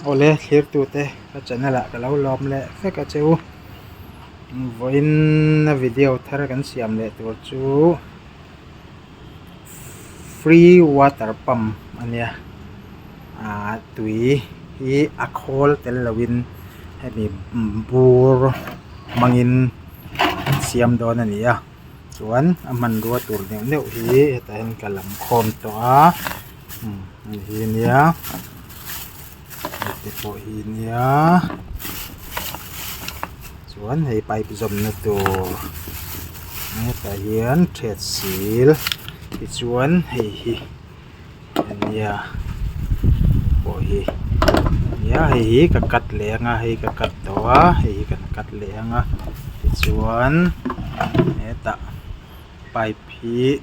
Awle thlirtute ka channel ah ka lo lawm leh vek a che u vawiin a video thar kan siam leh tur chu free water pump a nia ah tui hi a khawl tel lo in hemi bur hmangin an siam dawn a ni a chuan a hmanrua tur neuh neuh hi hetah hian ka lam khawm tawh a hei hi ania hei te pawh hi ania chuan hei pipe zawmna tur hetah hian thread sil tichuan hei hi ania pawh hi nia hei hi ka cut leh anga hei ka cut tawh a hei hi kan cut leh anga tichuan hetah pipe hi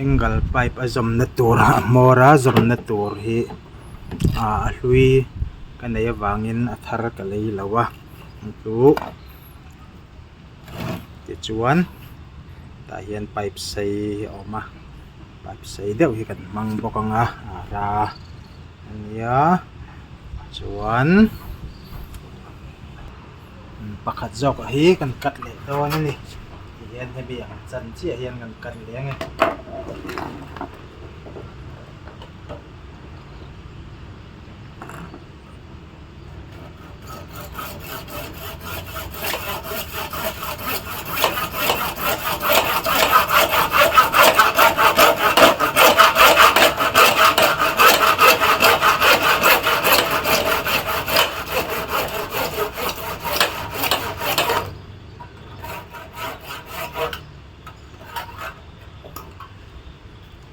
angle pipe a zawmna tur a hmawr a zawmna tur hi ah a hlui ka neih avangin a thar ka lei lo a chu tichuan tah hian pipe sei a awm a pipe sei deuh hi kan hmang bawk ang a ara a nia chuan pakhat zawk hi kan cut leh dawn a ni tihian hemi ang chan chiah hian kan cut leh ang e.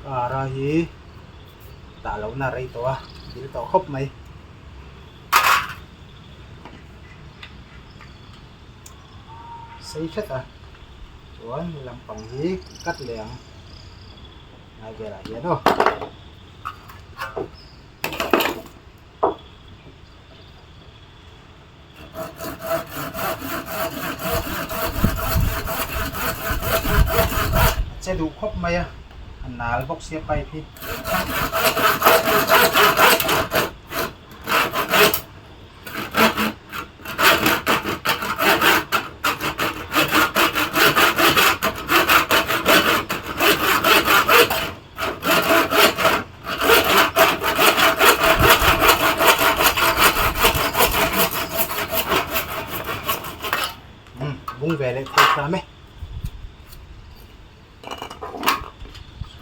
Kara hi tah lohna a rei tawh a dil tawh khawp mai. Sei hret a chuan he lampang hi cut leh ang lai velah hian aw. A che duh khawp mai a a nal bawk sia pipe hi. Bung ve leh thei hram e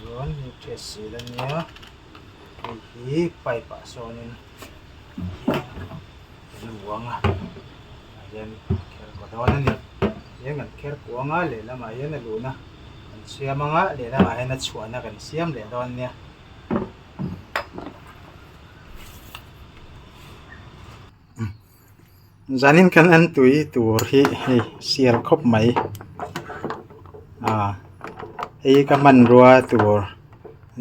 chuan hei ṭhiat sil a nia hei hi pipe ah sawnin kan uang a tah hian kher kaw dawn a ni hian kan kher kuang a lehlamah hian a luhna kan siam ang a lehlamah hian a chhuahna kan siam leh dawn nia. Zanin kan en tui tur hi hei sial khawp mai ah hei ka hmanrua tur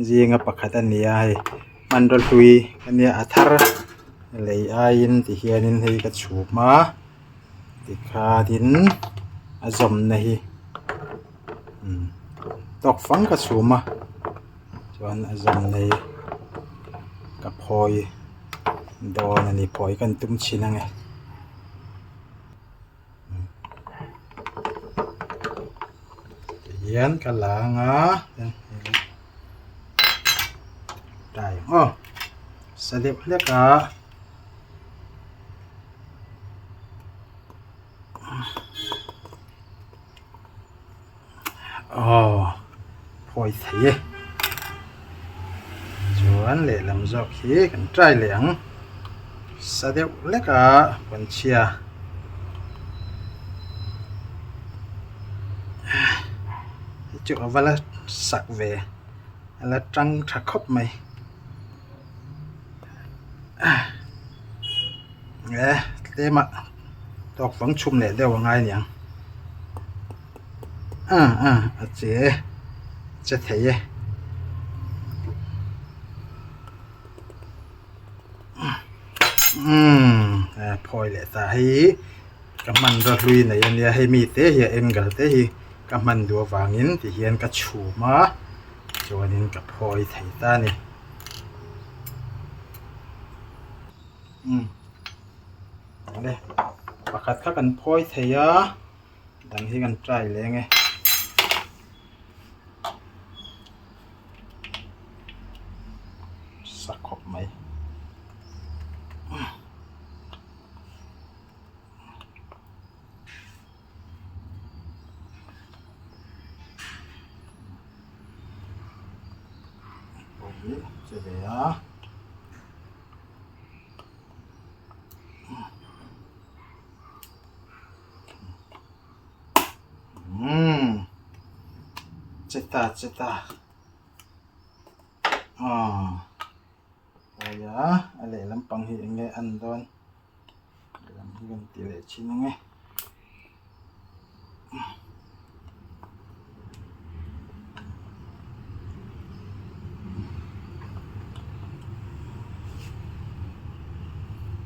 zinga pakhat a ni a hei hmanrua hlui a nia a thar lei aiin ti hianin hei ka chhum a tikhanin a zawmna hi tawk fang ka chhum a chuan a zawmna hi ka phawi. Dawn a ni phawi kan tum chhin ang e. Tihian ka la ang a tai ang aw sa deuh hlek a. Aw phawi thei e chuan lehlam zawk hi kan try leh ang sa deuh hlek a pawnchhia hei chu a va la sak ve a la tang tha khawp mai e tlem ah tawk fang chhum leh deuh a ngai aniang. Ah ah a che e che thei e umm a phawi leh ta hei ka hmanrua hlui nei ania hei mi te hi a angle te hi ka hman duh avangin ti hian ka chhum a chuanin ka phawi thei ta a ni. Umm awle pakhat kha kan phawi thei a dang hi kan try leh ang e. Sa khawp mai. Pawh hi che ve a. Umm che ta che ta aw pawi a a lehlam pang hi eng nge a en dawn lehlam hi kan ti leh thin ang e.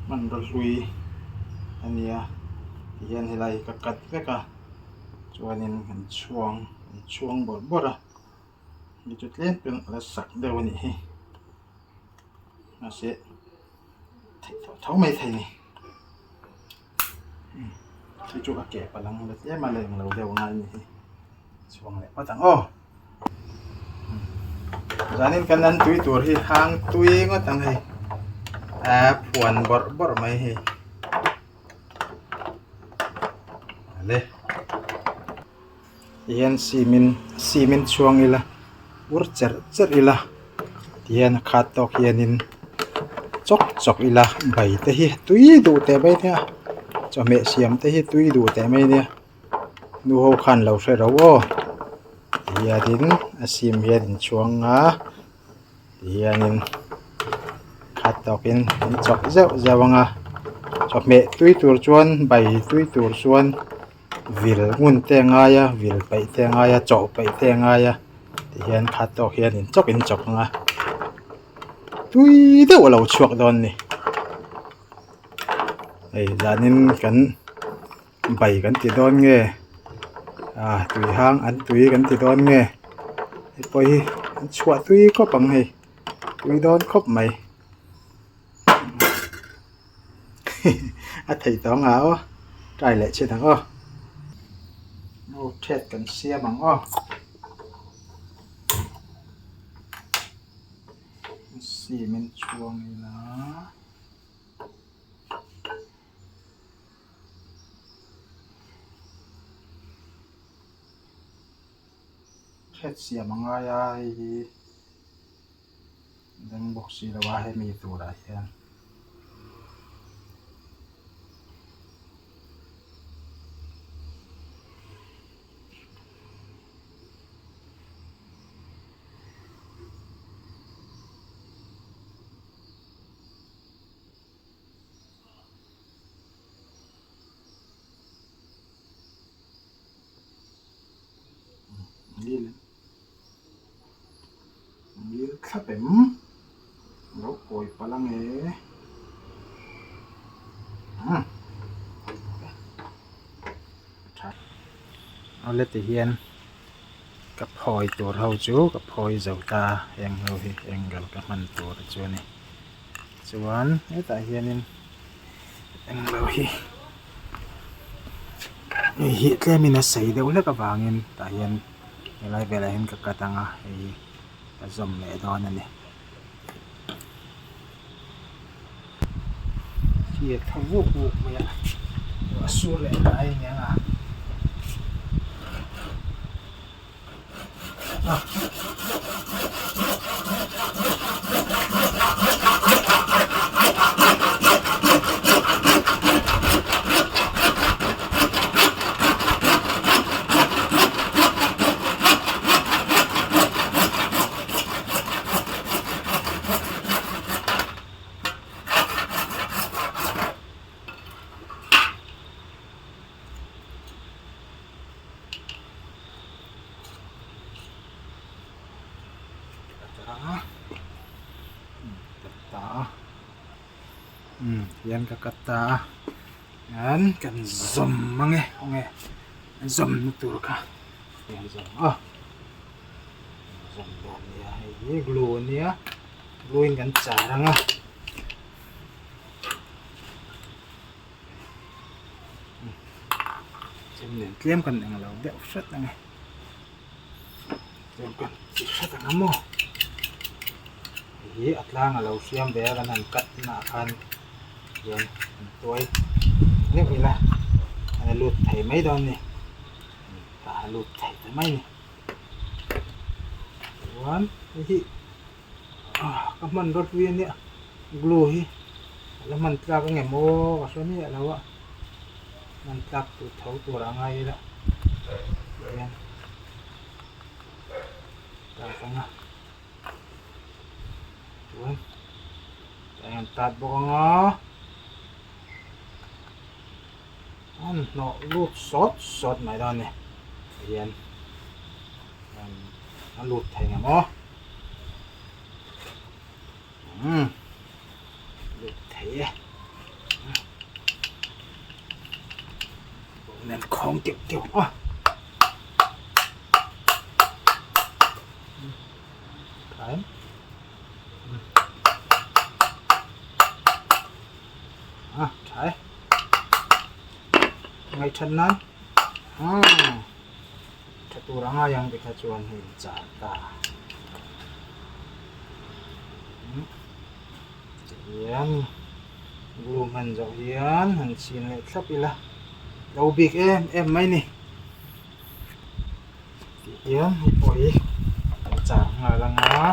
Hmanraw hlui a nia tihian helai hi ka cut vek a chuanin kan chhuang kan chhuang bawrh bawrh a ni chu tlem pawn a la sak deuh a nih hi mahse theih tawh tho mai thei a ni. Chu chu a keh palh ang la tlem a leng lo deuh ngai a nih hi chhuang leh phawt ang aw zanin kan an tui tur hi hang tui ngawt ang hei a phuan bawrh bawrh mai hei ale tihian cement cement chhuang ila ur cherh cherh ila tihian a khat tawk hianin chawk chawk ila bai te hi tui duh teh mai nia chawhmeh siam te hi tui duh teh mai nia nu ho khan lo hre ro aw tihianin a sim hian in chhuang a tihianin khat tawkin an chawk zeuh zeuh ang a chawhmeh tui tur chuan bai tui tur chuan. Vil ngun te a ngai a vil paih te a ngai a chawh paih te a ngai a tihian khat tawk hian in chawk in chawk ang a tui deuh a lo chhuak dawn a ni hei zanin kan bai kan ti dawn nge ah tui hang an tui kan ti dawn nge hei pawh hi an chhuah tui khawp ang hei tui dawn khawp mai a thei tawh ang a aw try leh chhin ang aw aw thread kan siam ang aw cement chhuang ila. Thread siam a ngai a hei hi dang bawk si lo a hemi turah hian. Ngil thlap em lo kawi palh ang e awle ti hian ka phawi tur ho chu ka phawi zo ta a heng ho hi angle ka hman tur chu a ni chuan hetah hianin englo hi hei hi tlemin a sei deuh hlek avangin tah hian helai velah hian ka cut ang a hei hi ka zawm leh dawn a ni. Khi a tha vuk vuk mai a a sur leh hnai a niang a. Hian ka cut ta a hian kan zawm mang e khawnge an zawm na tur kha hian zawm a zawm dawn nia hei hi glue a nia glue in kan char ang a. Chem nen tlem kan eng lo deuh hret ang e. Tlem kan ti hret ang a maw. Hei hi a tlang a lo hriam ve a kan han cut na ah khan hian an tuai deuh ila a lut thei mai dawn a ni. Tah a lut thei ta mai a ni. Chuan hei hi ah ka hmanraw hlui a nia glue hi a la hman tlak ang em aw ka hre miah lo a hman tlak tur tho tur a ngai ila tihian tlak ang a chuan tah hian tat bawk ang a an hnawh lut sawt sawt mai dawn a ni tihian a lut thei ang aw umm lut thei e nen khawng keuh keuh a thaim a tha e ngaih that nan umm Tha tur a ngai ang tikha chuan hei char ta. Tihian glue hman zawh hian han chhin leh thlap ila lo bik em em mai ni. Tihian hei pawh hi kan char nghal ang a,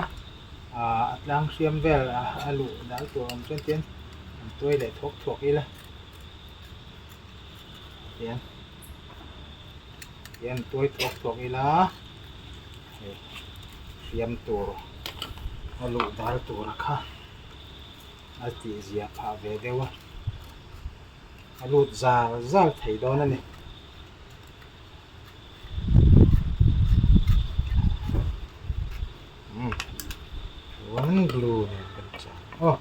ah a tlang hriam vel a luh dal tur awm chuan tihian han tuai leh thuak thuak ila. Tihian. Hian tuai thuak thuak ila hei hriam tur a luh dal tur a kha a tih zia phah ve deuh a a lut zal zal thei dawn a ni. Umm chuan glue nen kan chang aw.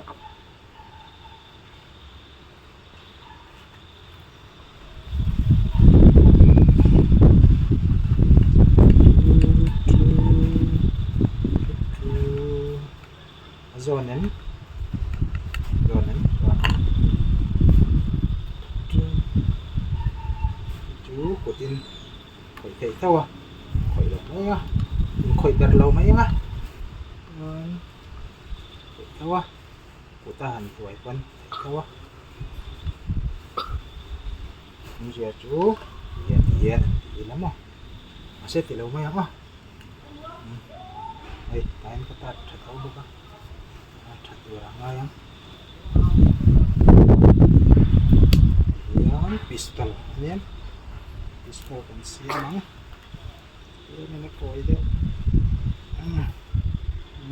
A zawn em zawn em chuan chu kutin khawih theih tho a khawih lo mai a inkhawih ber lo mai ang a chuan khawih tho a. Kut a han tuai pawn theih tho a awmzia chu hian hian an ti ila maw mahse ti lo mai ang aw hei tah hian ka tat tha tho bawk a a tha tur a ngai ang tihian pistol a nia pistol kan siam ang tlemin a kawi deuh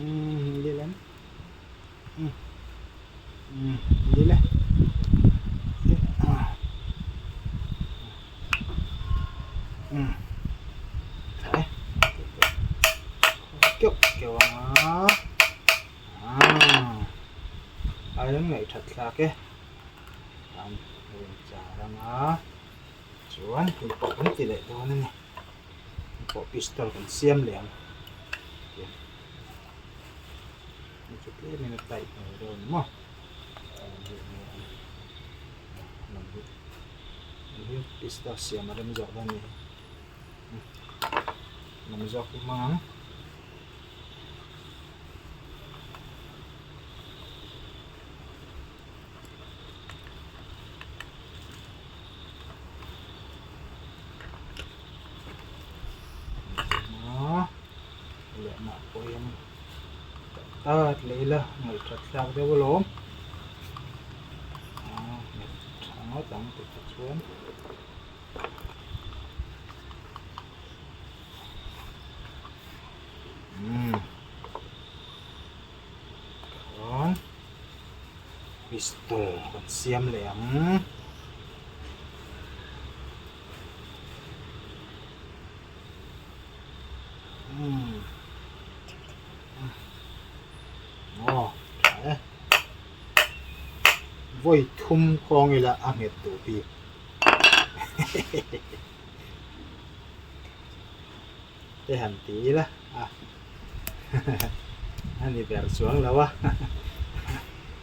umm lilem. Keuh keuh ang a a rem ngaih that thlak e an rawn char ang a chuan hei pawh kan ti leh dawn a ni hei pawh pistol kan siam leh ang. Hei chu tlem in a tight hmel deuh a ni maw lam hi pista siam a rem zawk dawn a ni lam zawk hi hmang ang. Lehmah pawh hian tat leh ila ngaihthat thlak deuh alawm ah nghet tha ngawt ang tih te chuan umm khan pistol kan siam leh ang. Vawi thum khawng ila a nghet duh bik te han ti ila a a ni ber chuang lo a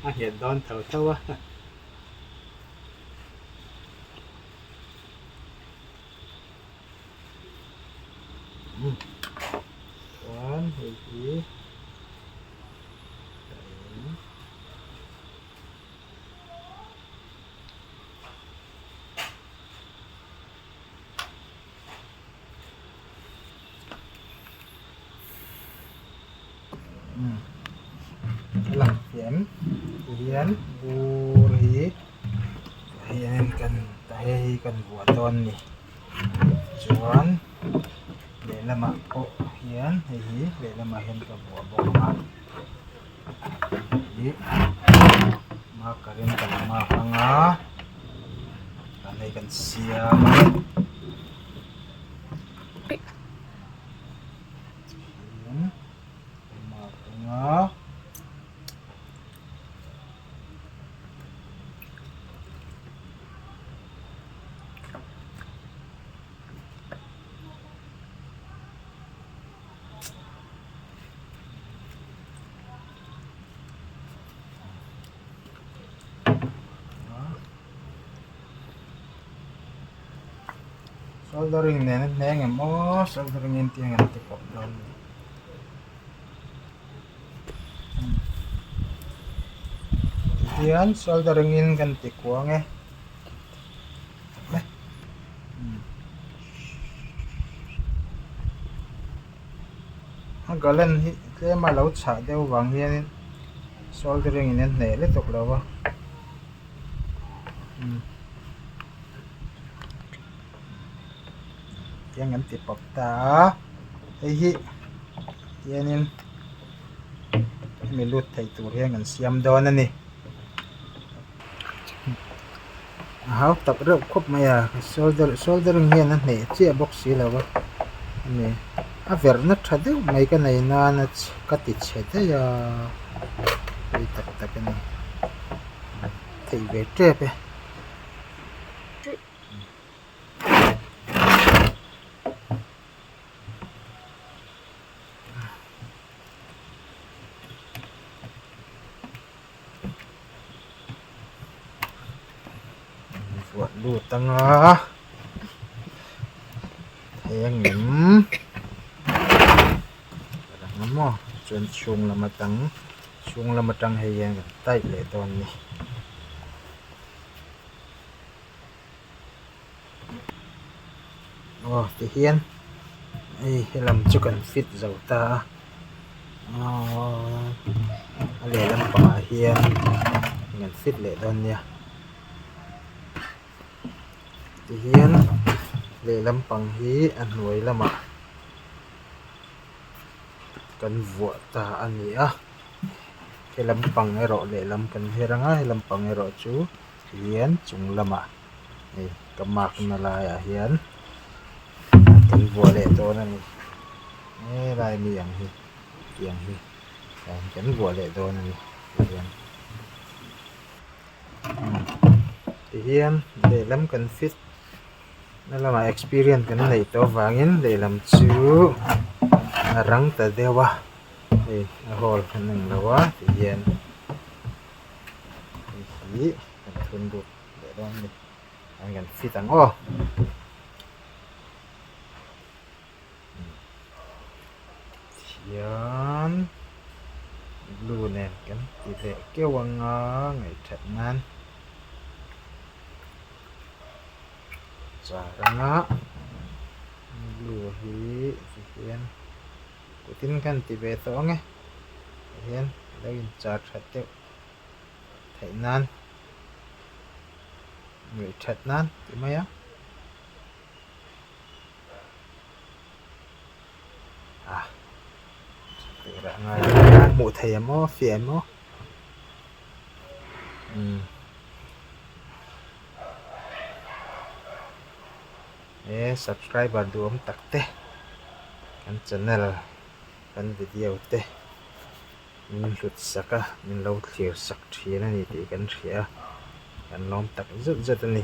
a nghet dawn tho tho a. Chuan hei hi A lang fiah em tihian bur hi tah hianin kan tah hei hi kan vuah dawn a ni chuan lehlamah pawh hian hei hi lehlamah hian ka vuah bawk ang a ih marker in kan mark ang a tah hei kan siam a. Soldering nen a hneng em aw soldering in tiang an ti kawp dawn a ni. Tihian soldering in kan ti kuang e. A gallon hi tlem a lo chhah deuh vang hianin soldering in a hneh lutuk lo va. Tiang an ti pawp ta a hei hi tianin hemi lut thei tur hian kan siam dawn a ni a hau tak reuh khawp mai a solder soldering hian a hneh chiah bawk si lo a hemi a verhna tha deuh mai ka nei nana ka ti chhe daih a pawi tak tak a ni. Theih ve tep e. Vuah lut anga thei angem ka lang maw chuan chhung lam atang chhung lam atang hei hian kan tight leh dawn a ni. Aw tihian hei helam chu kan fit zo ta a aww a lehlam pangah hian kan fit leh dawn nia tihian lehlam pang hi a hnuai lamah kan vuah ta a ni a helam pang erawh lehlam kan her anga helam pang erawh chu hian chung lamah hei ka mark na laiah hian kan vuah leh dawn a ni helai mi ang hi tiang hi kan vuah leh dawn a ni tihian tihian lehlam kan fit na lamah experience kan neih tawh avangin lehlam chu a rang ta deuh a hei a hall kan englo a tihian. Hei hi kan thun lut leh dawn a ni an kan fit ang aw thian blue nen kan ti leh keuh anga ngaihthat nan char anga blue hi tihian kutin khan ti ve tawh ang e tihian lo in char that deuh theih nan ngaih that nan ti mai a ah tirah ngai a hmuh theih em aw fiah em aw umm he subscriber duhawm tak te kan channel kan video te. Min hlut sak a, min lo thlir sak thin a ni tih kan hria a, kan lawm tak zet zet a ni.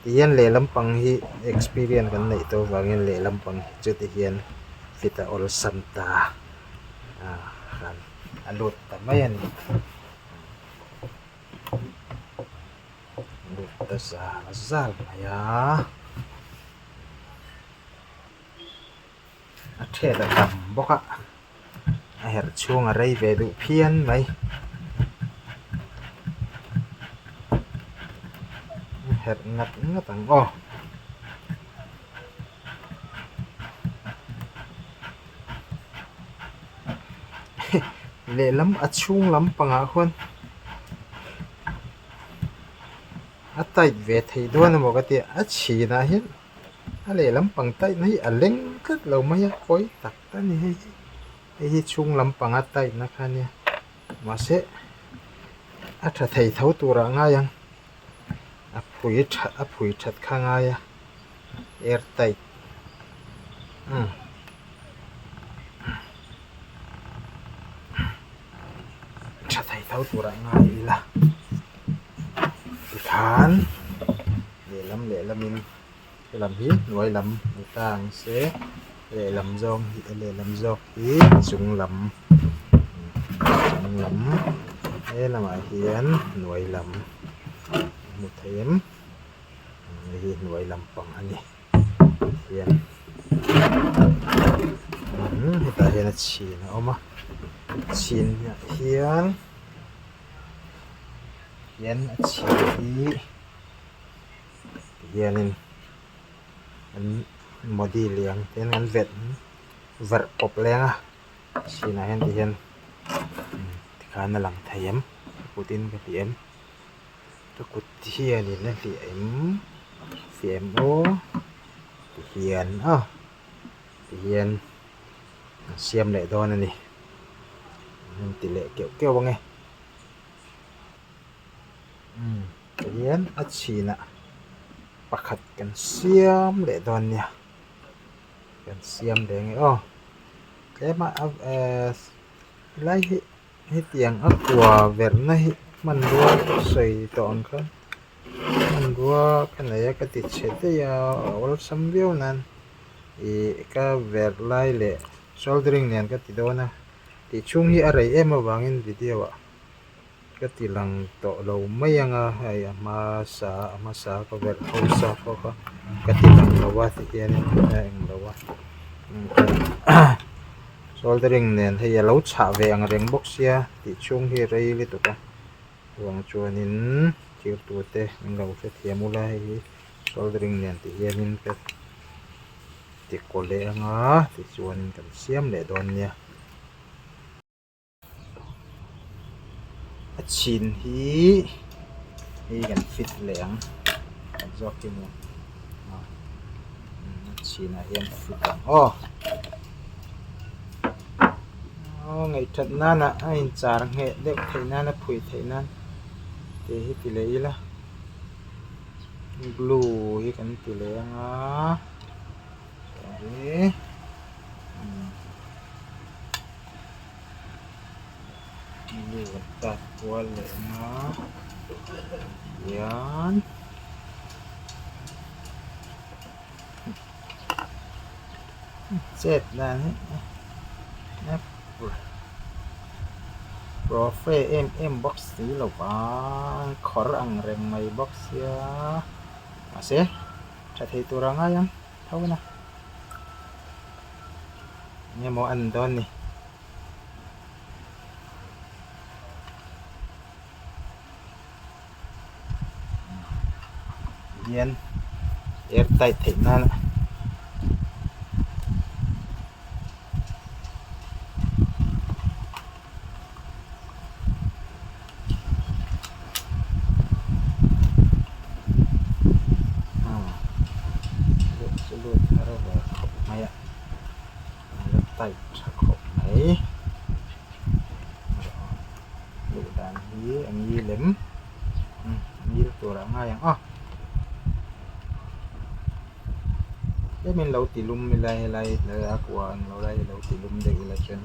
Tihian lehlam pang hi experience kan neih tawh avangin lehlam pang hi chu tihian fit a awlsam ta a, han a lut ta mai a ni. Lut ta zal zal mai a. Thread a tam bawk a a herh chhung a rei ve duh phian mai a herh ngat ngat ang aw. Lehlam a chhung lampangah khuan a tight ve thei dawn emaw ka tia a chhinah hian. A lehlam pang taihna hi a leng tlat lo mai a pawi tak a ni hei hi hei hi chhung lampang a taihna kha ania mahse a tha thei tho turah a ngai ang a phui tha a phui that kha a ngai a air tight umm tha thei tho turah a ngai ila tikhan. Lehlam lehlamin helam hi hnuai lam ni ta ang se lehlam zawng hi lehlam zawk hi chung lam chung lam he lamah hian hnuai lam hmu thei em hei hi hnuai lampang a ni hian hetah hian a chhin a awm a chhin ah hian hian a chhin hi. Tihianin an modi lian te an velh verh pawp leng a chinah hian tihian tikhan a lang thei em ka kutin ka ti em ka kut hianin a hliah em hliah em aw tihian aw tihian an siam leh dawn a ni an ti leh keuh keuh ang e. Tihian a chhinah pakhat kan siam leh dawn nia kan siam leh ang e aw tlema ehh helai hi hetiang a kua verhna hi hmanrua ka sawi tawh ang khan hmanrua ka nei a ka ti chhe daih a a awlsam viau nan ih ka verh lai leh soldering nen ka ti dawn a tih chhung hi a rei em avangin video ah. Ka ti lang tawh lo mai ang a, hei a hmasa a hmasa ka verh ho sa pawh kha ka ti lang lo a ti hian a eng lo a soldering nen hei a lo chhah ve ang reng bawk sia tih chhung hi rei lutuk a chuvang chuanin thirtute min lo hrethiam ula hei hi soldering nen ti hianin ka ti kaw leh ang a tichuanin kan siam leh dawn nia. A chhin hi hei kan fit leh ang kan zawk hi maw a chhinah hian fit ang aw aw ngaihthat nana a inchar ngheh deuh theih nan a phui theih nan tih hi ti leh ila glue hi kan ti leh ang a sorry. Lu tat kual leh ang a hian chet dan hi profe em em bawk si lo va khawr ang reng mai bawk sia mahse tha thei tur a ngai ang tho a. Enge maw a ni dawn ni. Hian air tight theih nan lut chu lut har ve khawp mai a a la tight tha khawp mai luh dan hi a ngil em ngil tur ah ngai ang aw tlemin lo ti lum ila helai a kua ang lo lai hi lo ti lum deuh ila chuan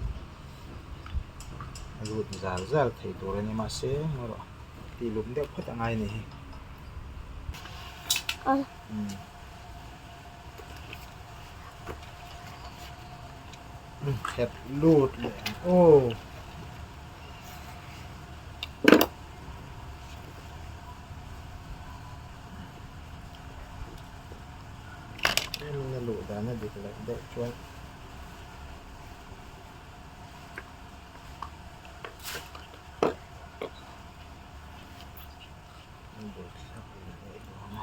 a lut zal zal thei tur a ni mahse erawh tih lum deuh phawt a ngai a ni hi. Nghet lut leh ang aw. Hemi na luh dan a dik loh deuh chuan. An buaithlak leh dawn a.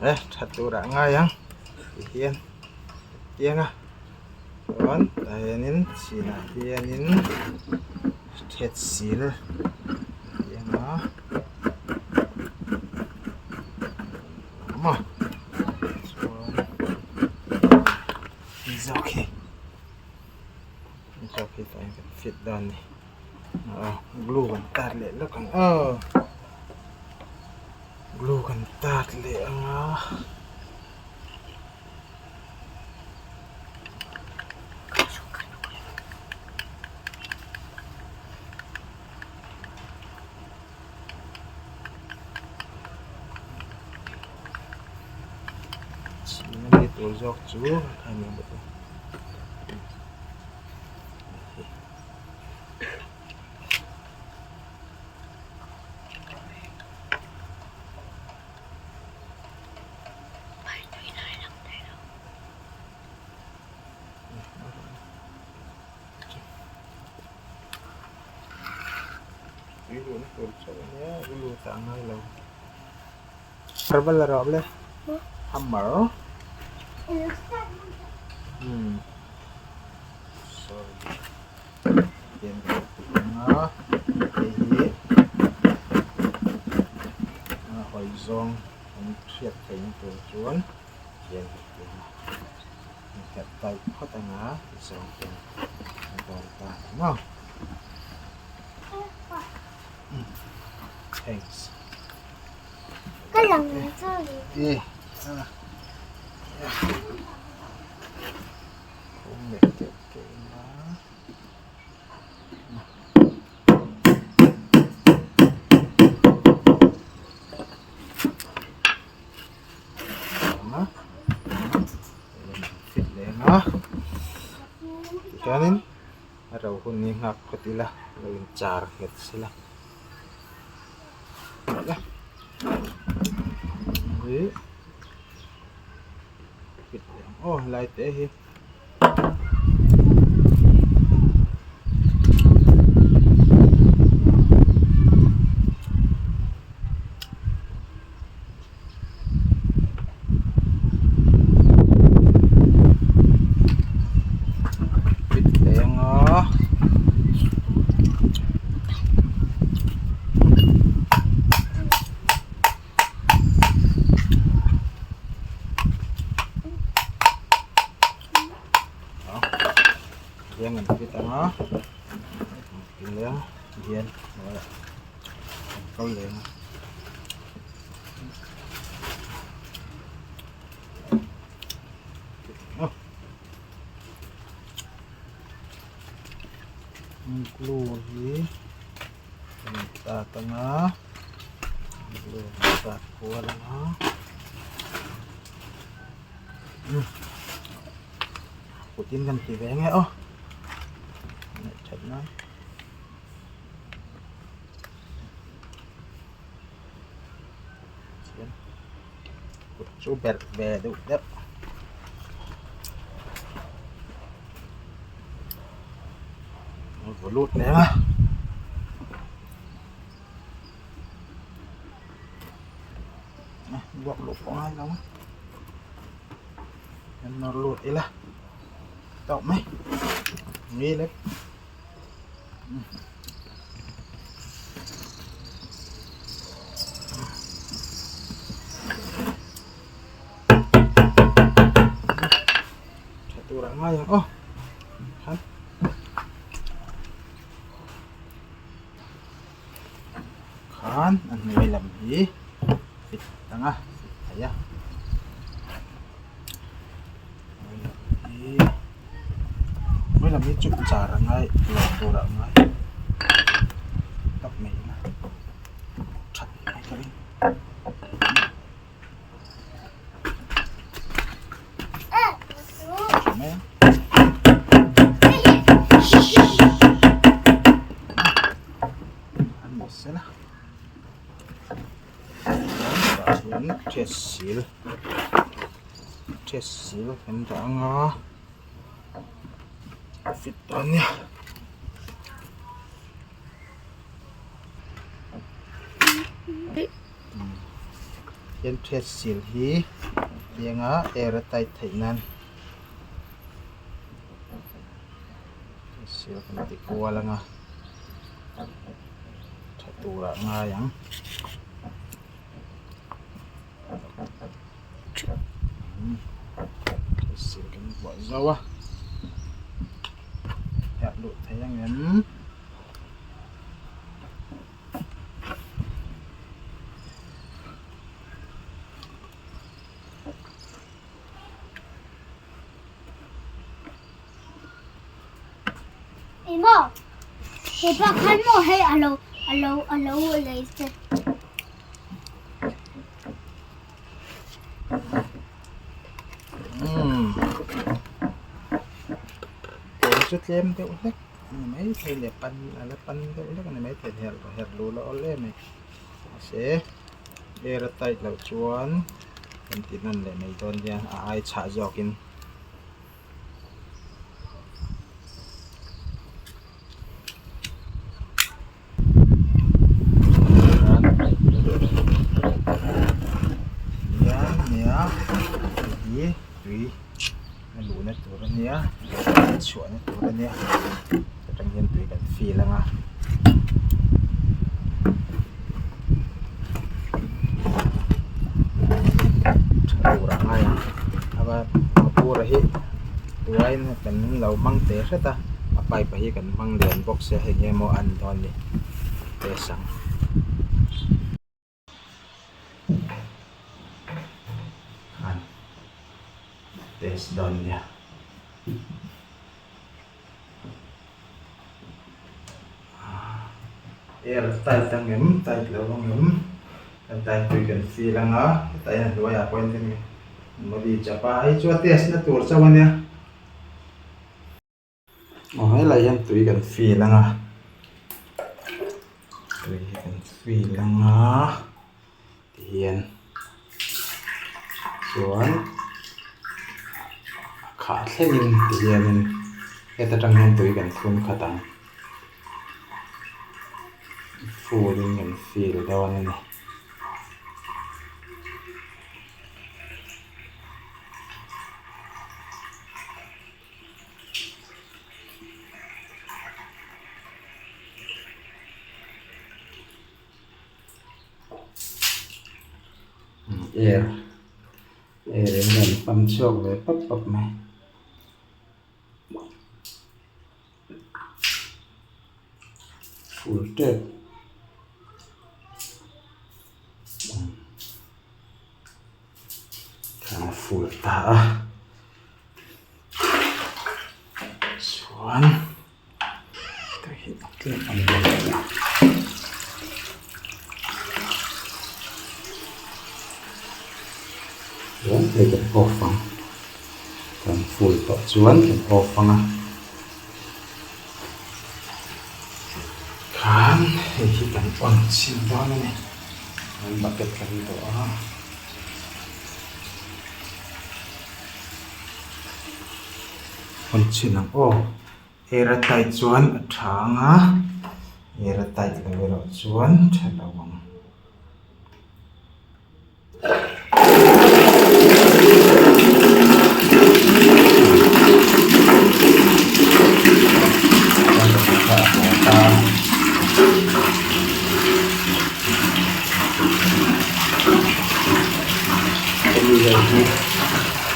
E tha turah a ngai ang tihian tiang a chuan tah hianin chhinah hianin thlet sil tiang a awm a chuan hei zawk hi hei zawk hi tah hian kan fit dawn a ni glue kan tat leh lawk ang aw glue kan tat leh ang a. Chhina mi tur zawk chu a ni ang bawk a. Tui luhna tur chauh a nia u lut ah a ngai lo hammer va la rawh le hammer umm sorry tiang kan ti ang a hei hi a hawi zawng an hriat theihna tur chuan tiang kan ti ang a inherh tight phawt ang a tizawng ten a dawn ta a ni maw. Thanks. E a khum leh keuh keuh ila. Fit leh ang a tichuanin a ro hun hi nghak phawt ila lo in char nghet sela fit leh ang aw helai te hi. Fit leh ang a. Hian an fit ang a leng hian an kal leng a. Glue hi an tat ang a glue an tat kual ang a kutin kan ti ve nge aw ngaih that nan. Chuan kut chu berh ve deuh deuh. A vaw lut leh a. Buak luh pawh a ngai lo a. Kan nawr lut ila tawk mai. Ni lek. Tha tur a ngai ang aw han khan a hnuai lam hi fit ang a fit thei a hnuai lam hi hnuai lam hi chu char a ngai lo tur a ngai tawp mai ila that mai ka ring. seal chest seal kan dah ang a a fit dawn nia. Hian chest seal hi tianga air a tight theih nan chest seal kan ti kual ang a tha turah a ngai ang. Thil kan vuah zauh a herh luh thei ang em? Emaw hepa khan maw hei alo alo alo lei che. Umm tlem chu tlem deuh hlek a ni maithei leh pan a la pan deuh hlek a ni maithei herh herh luh la awl em mai mahse air a tight loh chuan kan ti hman leh mai dawn nia a ai chhah zawkin. Nia hei hi tui a luhna tur a nia a chhuahna tur a nia atang hian tui kan fill ang a. Tha tur a ngai ang a bur hi tuain kan lo hmang teh hret a a pipe hi kan hmang lian bawk sia hei nge maw a an dawn ni test ang. Khan test dawn nia. Air tight ang em tight lo ang em kan tight pui kan feel ang a hetah hian a hnuaiah pawh hian modi chapa hei chu a test na tur chauh a nia. Aw helai hian tui kan feel ang a tui hi kan feel ang a tihian chuan a khah thlengin tihianin heta tang hian tui kan thun khat ang full in kan feel dawn a ni. Air air in rawn pump chhuak ve pap pap mai. Full tep. A full ta a chuan tui hi a tlem ang reng a chuan hei kan off ang kan full tawh chuan kan off ang a khan hei hi kan on chhin dawn a ni kan bucket kan dawh a. On chhin ang aw air a tight chuan a tha ang a air a tight loh erawh chuan tha lo ang.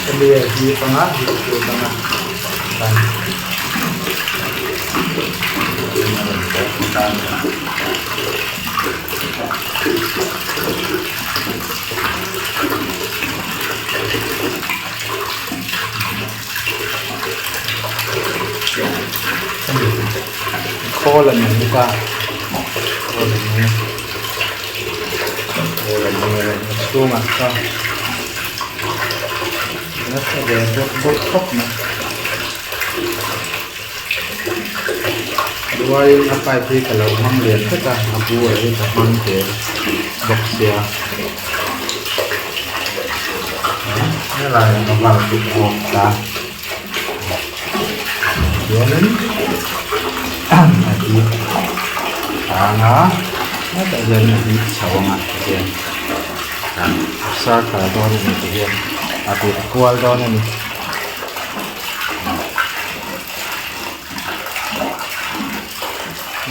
Hemi a hip anga hip lut anga chuan a rawn bawk ta a ni. Khawl a ni bawk a khawl a ni khawl a ni a chhungah chuan nasa ve bawk bawk khawp mai ruaiin a pipe hi ka lo hmang lian vek a a bulah hi ka hmang tel bawk sia. Helai a valve hi a off ta tihianin a hip tang a hetah hian a hip chho ang a tihian a circle dawn a ni tihian a vir kual dawn a ni.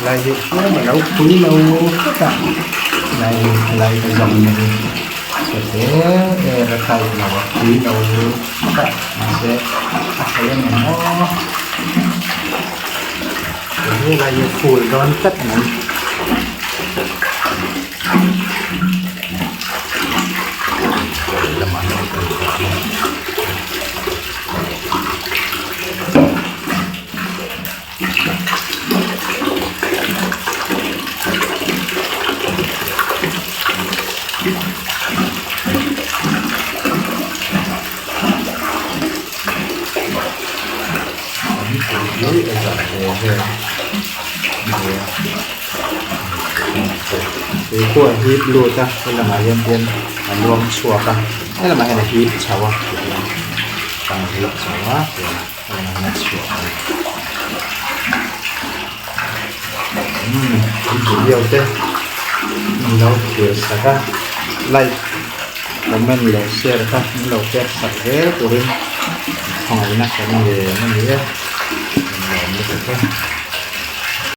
Lai hi tlem a lo phui lo hret a lai hi lai ka zawm na hi chhe te er a tight lo a phui lo hret a mahse a thei ang em aw he lai hi a full dawn tlat mai. Tui pawh a hip lut a helamah hian hian a luang chhuak a helamah hian a hip chho a tihian a hip chho a tihian. Umm video te min lo thlir sak a like comment leh share kha min lo pek sak zel turin khawngaihna kan ngen a ni e in lawm lutuk e.